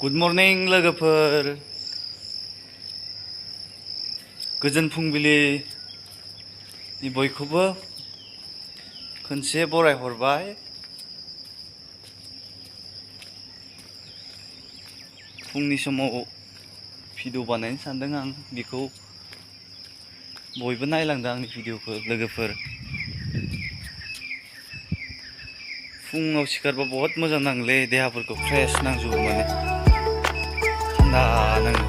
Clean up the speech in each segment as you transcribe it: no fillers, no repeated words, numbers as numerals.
Good morning लोगोफोर गोजोन फुंबिलिनि बयखौबो खनसे बरायहरबाय। फुंनि समाव भिडिअ बानायनो सानदों आं बेखौ बयबो नायलांदों आंनि भिडिअखौ लोगोफोर। फुङाव सिखारबा बहुत मोजां नाङोलै देहाफोरखौ फ्रेश नांजोबो माने थान्दा नाङो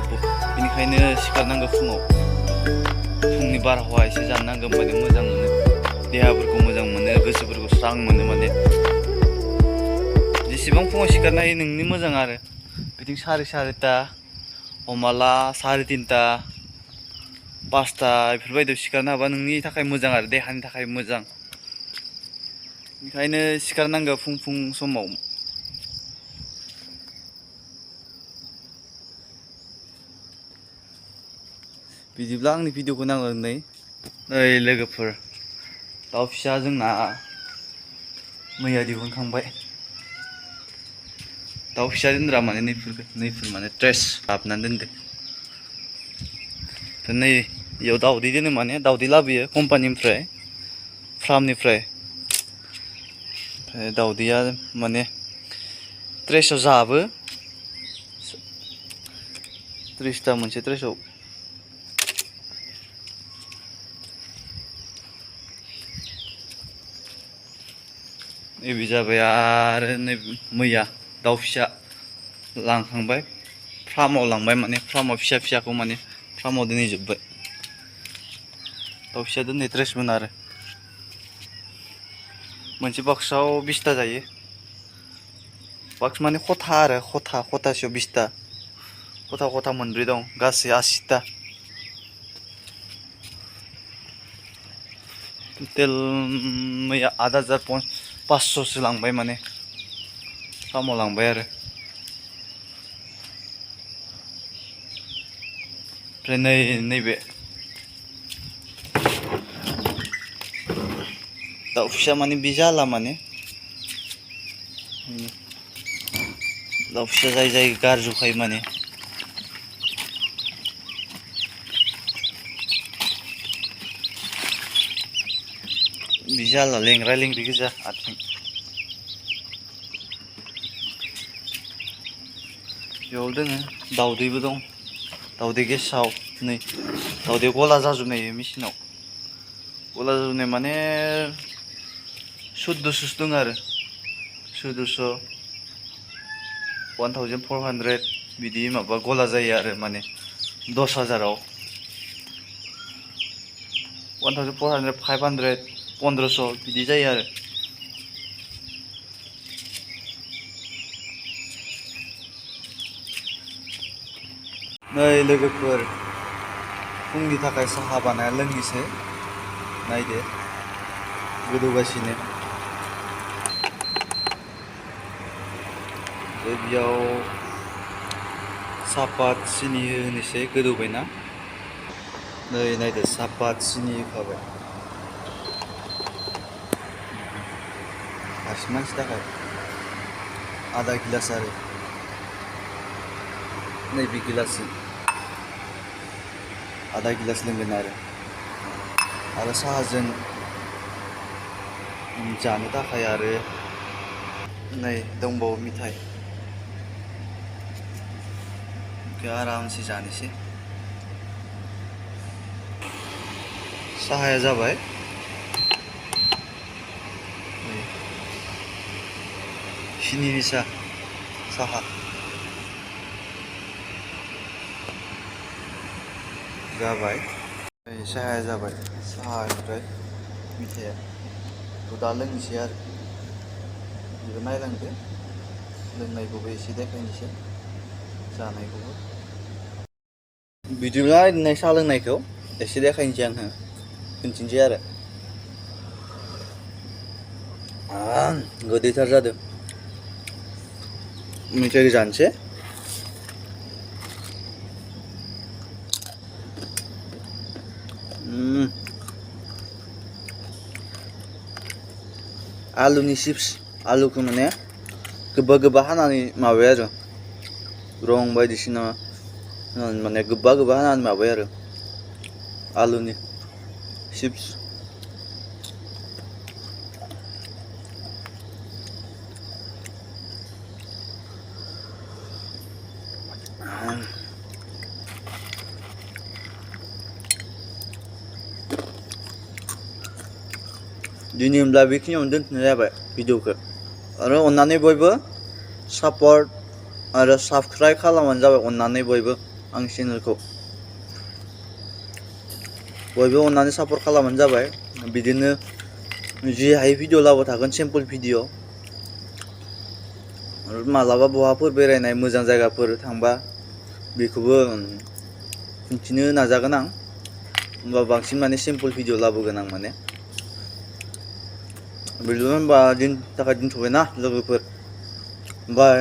बेनिखायनो सिखारनांगौ फुङाव फुंनि बारहावा एसे जानो नांगौ होमबानो मोजां मोनो देहाफोरखौ मोजां मोनो गोसोफोरखौ स्रां मोनो माने जेसेबां फुङाव सिखारनो हायो नोंनि मोजां आरो बिथिं सारिथा हमला 3:30 5टा बेफोरबायदियाव सिखारनो हाबा नोंनि थाखाय मोजां आरो देहानि थाखाय मोजां ओंखायनो सिखारनांगौ फुं समाव। बिदिब्ला आंनि भिडिअखौ नायलांनाय नै लोगोफोर दाउ फिसा जोंना मैया दिहुनखांबाय। दाउ फिसा दोनग्रा माने नैफोर माने ट्रेस हाबनानै दोनदो। नै बेयाव दाउदै दोनो माने दाउदै लाबोयो कम्पानिनिफ्राय फार्मनिफ्राय ओमफ्राय दाउदैया माने ट्रेसआव जाबो 30टा मोनसे ट्रेसआव नैबे जाबाय आरो नै मैया दाउ फिसा लांखांबाय फार्माव लांबाय माने फार्माव फिसाखौ माने फार्माव दोनहैजोब्बाय। दाउ फिसा दोननाय ट्रेसमोन आरो मोनसे बक्सआव 20टा जायो। बक्स माने खथा आरो खथासेयाव 20टा खथा मोनब्रै दं गासै 80टा टटेल मैया 8,500सो लांबाय माने फार्माव लांबाय आरो ओमफ्राय नैबे दाउ फिसा माने बि जाला माने दाउ फिसा जाय गारजोबखायो माने बि जाला लेंग्रा लेंग्रि गोजा आथिं बेयाव दोङो दाउदैबो दं दाउदै गेसाव नै दाउदै गला जाजोबनाय मेचिनाव गला जाजोबनाय माने 1400 दं आरो 1400 1400 बिदि माबा गला जायो आरो माने 10,000आव 1400 500 1500 बिदि जायो आरो नै लोगोफोर फुंनि थाखाय साहा बानायना लोंनोसै नायदो गोदौगासिनो बेयाव सापात सिनि होनोसै गोदौबायना नै नायदो सापात सिनि होखाबाय हारसिं मानसि थाखाय आधा गिलास आरो नैबे गिलासजों आधा गिलास लोंगोन आरो साहाजों जानो थाखाय आरो नै दंबावो मिथाइ आरामसे जानोसै साहाया जाबाय सिनिनि साहा जाबाय साहाया जाबाय साहानिफ्राय मिथाइया दा लोंनोसै आरो बेबो नायलांदो लोंनायखौबो एसे देखायनोसै जानायखौबो बिदिब्ला ओरैनो साहा लोंनायखौ एसे देखायनोसै आङो खिन्थिनोसै आरो गोदैथार जादों मिथाइखौ जानोसै आलुनि चिप्स आलुखौ माने गोबा हानानै माबाया आरो रं बायदिसिना माने गोबा गोबा हानानै माबाय आरो आलुनि चिप्स दिनै होमब्ला बेखिनियावनो दोनथ'नाय जाबाय भिडिअखौ आरो अन्नानै बयबो सापर्ट आरो साबस्क्राइब खालामबानो जाबाय अन्नानै बयबो आंनि चेनेलखौ बयबो अन्नानै सापर्ट खालामबानो जाबाय बिदिनो जि हायै भिडिअ लाबोबाय थागोन सिम्पोल भिडिअ आरो मालाबा बहाफोर बेरायनाय मोजां जायगाफोर थांबा बेखौबो खिन्थिनो नाजागोन आं होमबा बांसिन माने सिम्पोल भिडिअ लाबोगोन आं माने बिदिनो होमबा दिनैनि थाखाय दोनथ'बायना लोगोफोर बाय